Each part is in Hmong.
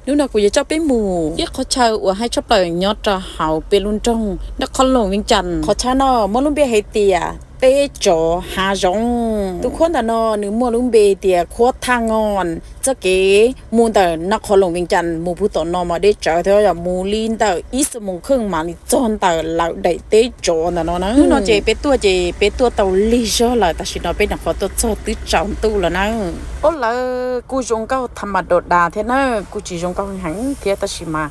Hnub no kuv yuav coj peb mus ib qhov chaw uas haib tshaj plaws nyob rau hauv peb lub nroog Naj Qhob Loos Vias Cas. Qhov chaw no muaj lub npe hais tias teb tsov hav zoov. Tus khuab ntawm no nws muaj lub npe tias khuab Thaj Nyoos. Txoj kev mus ntawm Naj Qhob Loos Vias Cas mus puag tom no mas deb tsawv thiab yom, mus li ntawm ib xuab moos kheej mam li txog ntawm lawv daim teb tsov ntawm no na. Hnub no ces peb tuaj ces peb tuaj tau lig zog lawm, tam sim no peb nyuam qhuav tuaj txog twb tsaus ntuj lawm na. Ua lawv kuj zoo nkauj tham mas dov das thiab na, kuj tsis zoo nkauj heev thiab tab sis mas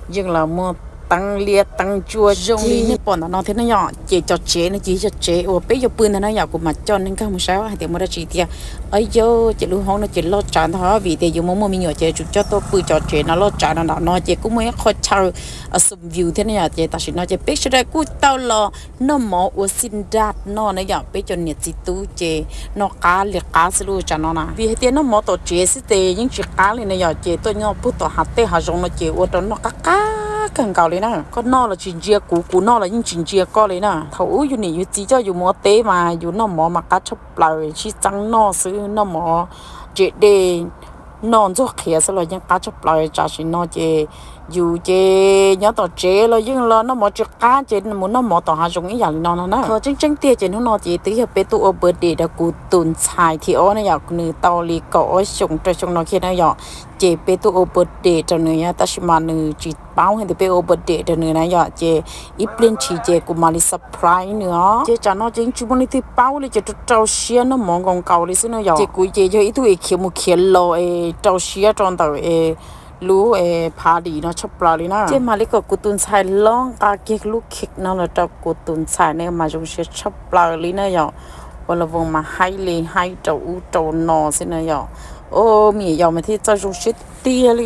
yeej los muaj teeb liab teeb ntsuab zoo li nej pom ntawm no thiab na yom. Ces cov tsev no ces cov tsev uas peb yuav pw ntawm no yom, kuv mam coj nej nkag mus saib hais tias muaj dab tsi thiab. Au yau, ces lub hoob no ces loj tsawv ntag, vim tias yuav muaj muaj me nyuam ces tsum coj tuaj pw cov tsev no loj tsawv no ntawm no ces kuj muaj ib qho chaw xum view thiab na yom. Ces tam sim no ces peb sawv daws kuj tau los noj mov ua xi nra noj na yom. Peb cov niam txiv tub ces noj qab li qab xwb lub tsam no na, vim hais tias noj mov tom tsev xwb ces yeej tsis qab li na yom, ces tuaj noj puag tom hav tej hav zoov no ces ua rau noj qab qab kawg nkaus li na. Koj noj los tsis ntsia kuv, kuv noj los yeej tsis ntsia koj li na. Thaum ub yus niam yus txiv coj yus mus ua teb mas yus noj mov mas qab tshaj plaws, sib txeeb noj xwb, noj mov tsev dej noj ntxuag qhiav xwb los yeej qab tshaj plaws. Tam sim no ces yus ces nyob tom tsev los yeej los noj mov tsis qab ces mus noj mov tom hav zoov ib yam li no no na. Qhov tseeb tseeb tiag ces hnub no ces twb yog peb tuaj ua birthday rau kuv tus ntxhais thib ob na yom, nws tau li kaum ob xyoos rau xyoo no kiag na yom. Ces peb tuaj ua birthday rau nws, tab sis mas nws tsis paub hais tias peb ua birthday rau nws na yom. Ces ib pliag ntshis ces kuv mam li surprise nws os. Ces tsam no ces yeej tsis muaj leej twg paub li ces rau rau siab noj mov nkaus nkaus li xwb na yom. Ces kuv ces yog ib tug es khiav mus khiav los es rau siab rau ntawm es lub party no tshaj plaws li na. Ces mam li kom kuv tus ntxhais lob nqa kiag lub cake no los rau kuv tus ntxhais ne mas zoo siab tshaj plaws li na yom. Ua los voos mas haib li haib rau ub rau no xwb na yom. O, me nyuam yaus mas thiaj txawj zoo siab tiag tiag li.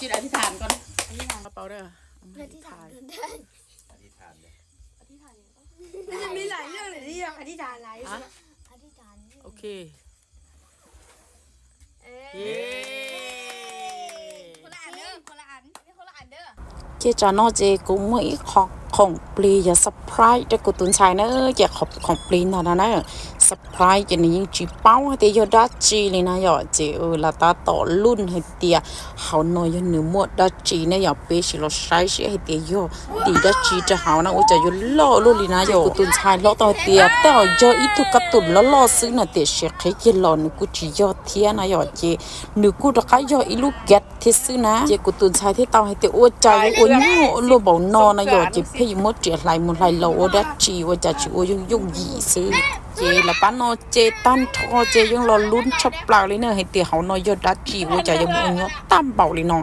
Xin đọc thi thàn con. Bao đó. Đọc thi thàn. Mình lại lương để đi đọc thi thàn lại. Hả? Đọc thi thàn. Ok. Ê. Ê. Ces tsam no ces kuv muaj ib qho khoom plig yog surprise rau kuv tus ntxhais na, ces qhov khoom plig ntawd no na, surprise ces nws yeej tsis paub hais tias yog dab tsi li na yom, ces lawv tab tom luj hais tias hauv no yog nws muaj dab tsi na yom, peb sim los saib seb hais tias yog tim dab tsi rau hauv na, ua cas yuav loj luaj li na yom. Kuv tus ntxhais hlob tau hais tias tej zaum yog ib tug kab tum loj loj xwb no, tiam sis qhib kiag los nws kuj tsis yog thiab na yom, ces nws kuj rov qab yog ib lub kat thiab xwb na. Ces kuv tus ntxhais thiaj tau hais tias ua cas yuav ua nyuaj luaj npaum no na yom, ces pheej yuav muab riam hlais mus hlais los ua dab tsi, ua cas tsis ua yooj yooj yim xwb. Ces lawv pab no ces tag nrho ces yeej los lub tshaj plaws li na, hais tias hauv no yog dab tsi ua cas yuav mus ua nyuaj tag npaum li no.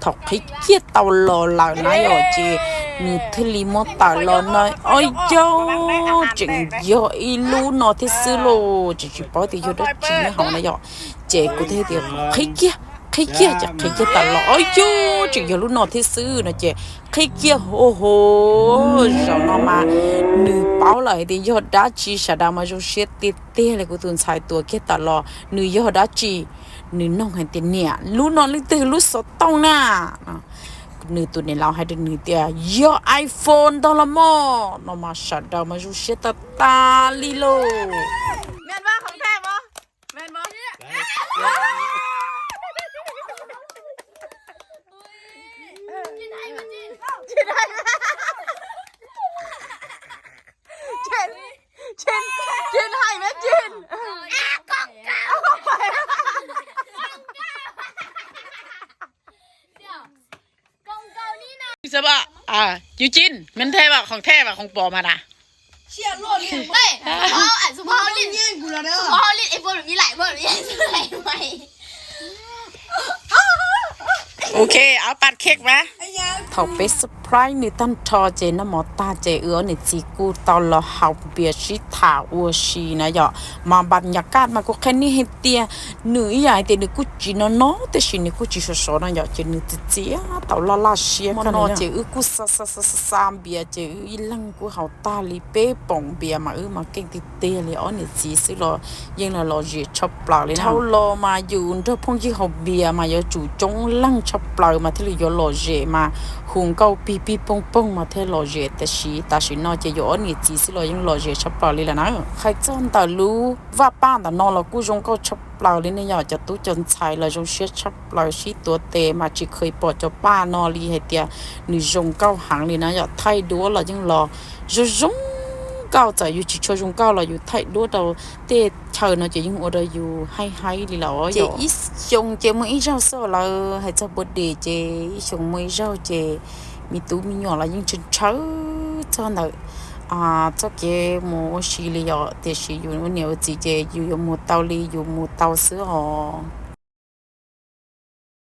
Thaum qhib kiag tau los lawm na yom, ces nws thiaj li muab tawm los no, o yog, tseem yog ib lub no thiab xwb lauj, tseem tsis paub tias yog dab tsi nyob hauv na yom. Ces kuv thiaj tias qhib kiag, qhib kiag, ces qhib kiag tawm los, o yog, tseem yog lub no thiab xwb no ces qhib kiag, o ho, zaum no mas nws paub lawm hais tias yog dab tsi, sawv daws mas zoo siab tiag tiag li. Kuv tus ntxhais tuav kiag tawm los, nws yog dab tsi? Nws nug hais tias niam, lub no leej twg lub xov tooj na? Nws tus niam laus hais rau nws tias yog iPhone ntag los mas, no mas sawv daws mas zoo siab tag tag li lauj. Sao ba? Yus cin, men the ba, khoom the ba, khoom pom mas na. Ok, áo pat khek ba. Thaum peb xub surprise nws tag nrho ces noj mov tag ces wb ob niam txiv kuj tau los haus npias sib tham ua si na yom. Mas npam nyam kaj mas kuv qhia nej hais tias nws ib yam hais tias nws kuj tsis no no tiam sis nws kuj tsis sov sov no yom, ces nws txiv txiav tau laj laj siab no ces wb kuj xa xa xa xa npias ces wb ib leeg kuj haus tag li peb poom npias mas wb mas keej tiag tiag li ob niam txiv xwb los yeej los lom zem tshaj plaws li. Dhau los mas yus nrog phooj ywg haus npias mas yuav tsum coob leej tshaj plaws mas thiaj li yuav lom zem mas hu nkauj pig pig poog poog mas thiaj lom zem, tiam sis tam sim no ces yus ob niam txiv xwb los yeej lom zem tshaj plaws li lawm na. Hais txog ntawm lub vaj paj ntawm no los kuj zoo nkauj tshaj plaws li ne yom, cov tub cov ntxhais los zoo siab tshaj plaws sib tuav tes mas tsis kheev pom cov paj no li hais tias nws zoo nkauj heev li na yom. Thaij duab los yeej los zoo zoo nkauj, txawm yus tsis tshua zoo nkauj los yus thaij duab rau tej chaw no ces yeej ua rau yus haib haib li lawm. Ces ib xyoo ces muaj ib zaug xwb lawv hais txog birthday ces ib xyoo muaj ib zaug ces me tub me nyuam los yeej ntshaw ntshaw txog ntawm txoj kev mus ua si li yom, tiam sis yus ua niam ua txiv ces yus yuav mus tau li yus mus tau xwb os.